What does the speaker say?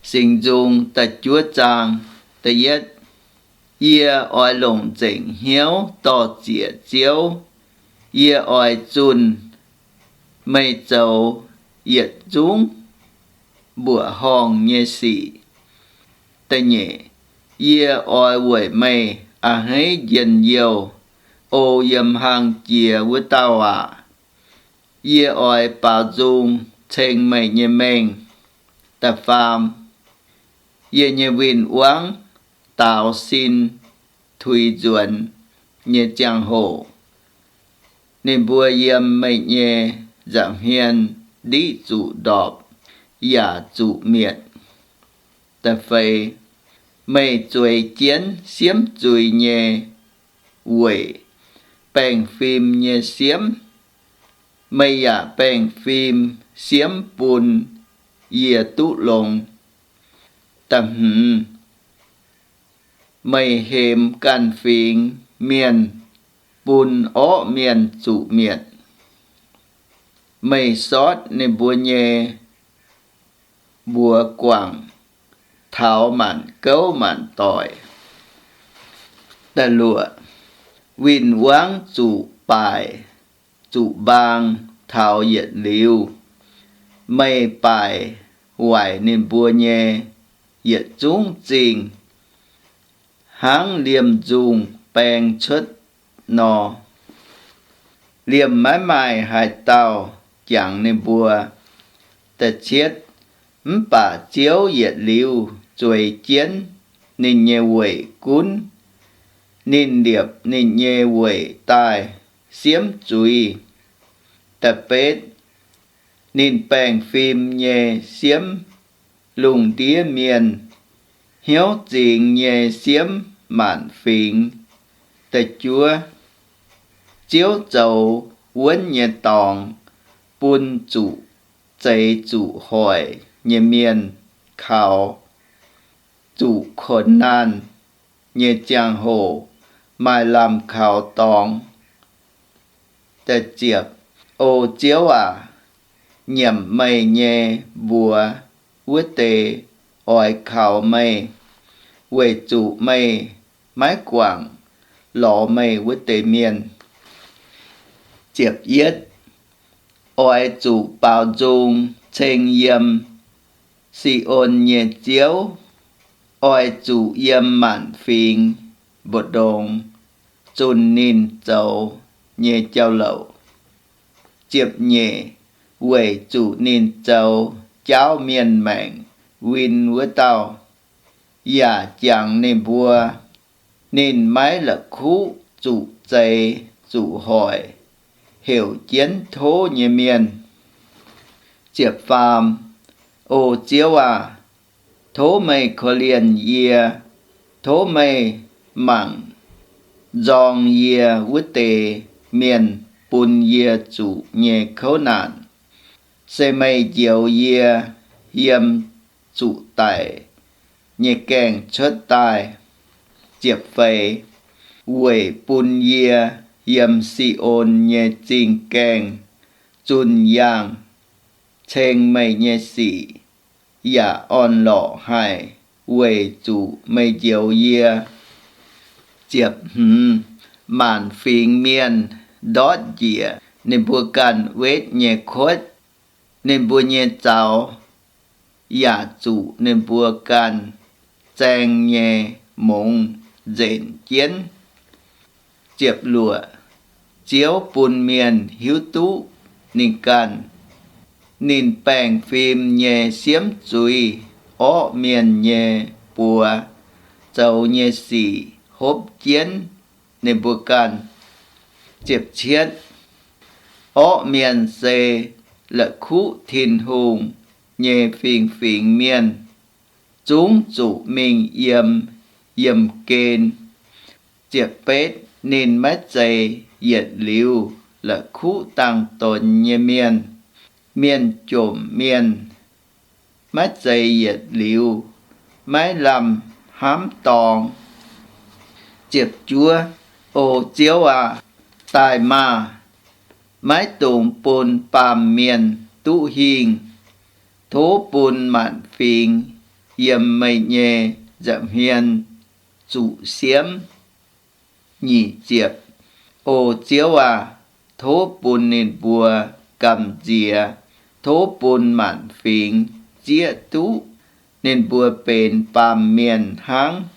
Singx Nzung da'juov zaang, da'yietv, yie oix longc nzengc hnyouv dor-ziec Ziouv. Yie oix zunh meih zoux yietc zungv mbuoqc horngh nyei sic. Da'nyeic, yie oix weic meih a'hneiv njien-youh, O yiem hlang jiex wuov dauh aac. Yie oix baaux nzung ceng meih nyei mengh. Da'faam, yie nyei win-wangv daaux sin tuix nzuonx nyei ziangh hoc, ninh mbuo yiem meih nyei nza'hmien ndiqv zuqc ndorpc yaac zuqc mietc. Da'feix, meih zueiz jienv siemv zuiz nyei weic baengh fim nyei siemv. Meih yaac baengh fim siemv bun yie duqv longx. Da'hmz, meih hemx ganh fingx mienh bun orqv mienh zuqc mietc. Meih sortv ninh mbuo nyei mbuox guangc taux maanc gouv maanc doic. Da'luoqc, win-wangv zuqc baaic zuqc mbaang taux yietc liuz, meih baaic waaic ninh mbuo nyei yietc zungv zingh, hnangv liemh nzungh baeng cuotv nor. Liemh maiv maaih haaix dauh jangx ninh mbuo. Da'cietv, mv baac Ziouv yietc liuz zueiz jienv ninh nyei weic gunv. Ninh liepc ninh nyei weic daaih siemv zuiz. Da'betv, ninh baengh fim nyei siemv lungh ndiev mienh, hnyouv zingx nyei siemv maanc fingx. Da'juov, Ziouv zoux wuonv nyei dorngx bun zuqc zeix zuqc hoic nyei mienh kaux, zuqc kuonx naanh nyei ziangh hoc maaih lamh kaux dorngx. Da'ziepc, O Ziouv aac, nyiemc meih nyei mbuox wuov deix oix kaux meih, weic zuqc meih maiv guangc lorz meih wuov deix mienh. Ziepc yietv, oix zuqc baaux nzung ceng yiem Si^on nyei Ziouv, oix zuqc yiem maanc fingx mbu'ndongx zunh ninh zoux nyei jauv-louc. Ziepc nyeic, weic zuqc ninh zoux jaauv mienh maengc win wuov dauh, yaac jangx ninh mbuo. Ninh maiv la'kuqv zuqc zeix zuqc hoic, heuc jienv tov nyei mienh. Ziepc faam, O Ziouv aac, tov meih korv-lienh yie. Tov meih mangc nzorng yie wuov deix mienh bun yie zuqc nyei kouv naanc. Se meih njoux yie yiem zuqc daic nyei gaengh cuotv daaih. Ziepc feix, weic bun yie yiem Si^on nyei zingh gaengh zunh yaangh ceng meih nyei sic, yaac orn-lorqc haic weic zuqc meih njoux yie. Ziepc hmz, maanc fingx mienh ndortv njiec ninh mbuo ganh wetv nyei kuotv, ninh mbuo nyei zaux yaac zuqc ninh mbuo ganh zaeng nyei mungz nzenc jienv. Ziepc luoqc, Ziouv bun mienh hiuv duqv ninh ganh. Ninh baengh fim nyei siemv zuiz orqv mienh nyei buoz zoux nyei sic hopv jienv ninh mbuo ganh. Ziepc cietv, orqv mienh se la'kuqv Tin-Hungh nyei fingx-fingx mienh, zungv zuqc mingh yiem yiemh gen. Ziepc betv, ninh maiv zeiz yietc liuz la'kuqv dangh donx nyei mienh. Mienh jomc mienh maiv zeiz yietc liuz maiv lamh hnamv dorngx. Ziepc juov, O Ziouv aac, daaih maah! Maiv dungx bun baamh mienh duqv hingh. Tov bun maanc fingx yiem meih nyei nza'hmien zuqc siemv. Nyic ziepc. O Ziouv aac, tov bun ninh mbuo gamh nziex. Tov bun maanc fingx zieqv duqv ninh mbuo benx baamh mienh hnangv.